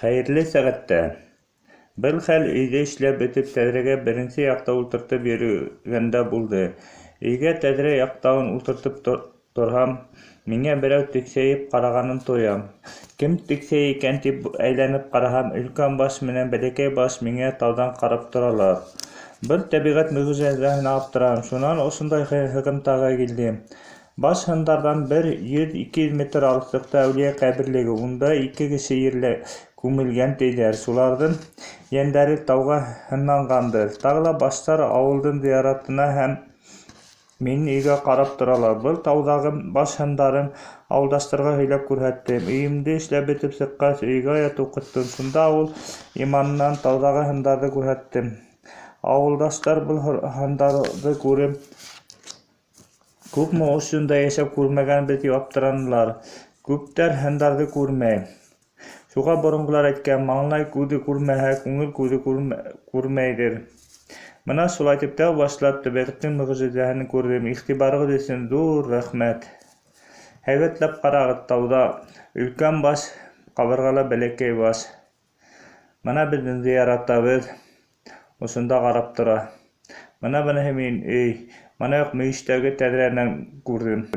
Хәйерле сәғәттә! Был хәл өйҙө эшләп бөтөп, тәҙрәгә беренсе яҡта ултыртып йөрөгәндә булды. Өйгә тәҙрә яҡтауын ултыртып торһам, миңә берәү тексәйеп ҡарағанын тоям. Кем тексәйә икән тип әйләнеп ҡараһам, өлкән баш менән бәләкәй баш миңә тауҙан ҡарап торалар. Был тәбиғәт мөғжизәһенә аптырам. Шунан ошондай һығымтаға килдем. Баш һындарҙан бер 100-200 метр алыҫлыҡта әүлиә ҡәберлеге, унда ике кеше ерлә күмелгән тиҙәр, шуларҙың йәндәре тауға һынланғандыр. Тағы ла баштар ауылдың зыяратына һәм минең өйгә ҡарап торалар. Был тауҙағы баш һындарын ауылдаштарға һөйләп күрһәттем. Өйөмдө эшләп бөтөп сыҡҡас, өйгә аят уҡыттым, шунда ауыл имамынан тауҙағы һындарҙы күрһәттем. Ауылдаштар был һындарҙы күреп, күпме ошонда йәшәп күрмәгәнбеҙ тип аптыранылар. Күптәр һындарҙы күрмәй. Шуға боронғолар әйткән: маңлай күҙе күрмәһә, күңел күҙе күрмәйҙер. Бына шулайтып тәү башлап тәбиғәттең мөғжизәһен күрҙем. Иғтибарығыҙ өсөн ҙур рәхмәт. Һәйбәтләп ҡарағыҙ, тауҙа өлкән баш, ҡабырғала бәләкәй баш. Бына беҙҙең зыяратабыҙ ошонда ҡарап тора. Бына быныһы минең өй. Бына яҡ мөйөштәге тәҙрәнән күрҙем.